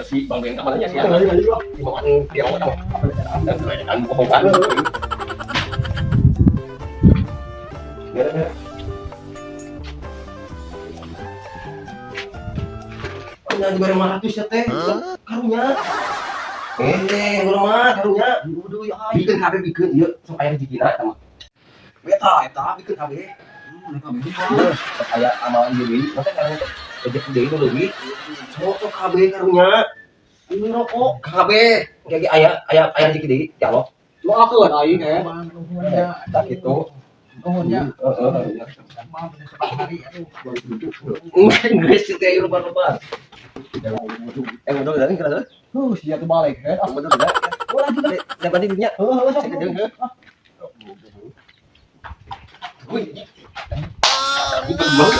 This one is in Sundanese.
Si Bang Ben kamarnya sih. Di bawah dia mau tahu. Kan bohongan. Nya diberi 500 ya teh. Karunya. Eh, urang mah karunya. Bikeun kabeh, bikeun ieu sok aya rezekina eta mah. Eta eta bikeun kabeh. Sok aya amal ieu deui, masa karena teh rezeki deui nu leuwih. Sok sok kabeh karunya. Ini rokok kabeh. Ge aya aya aya rezeki deui ya Allah. Doakeun aing eh. Tak gitu. Nuhun nya. Heeh, karunya. Mah bener hari aduh. Geus teh lupa-lupa. Eh, udah udah kira. Huh, sia tuh balik eh. Udah udah. Oh, lagi dan tadi dinya. Heuh, heuh, sok. Wih. Ini belum.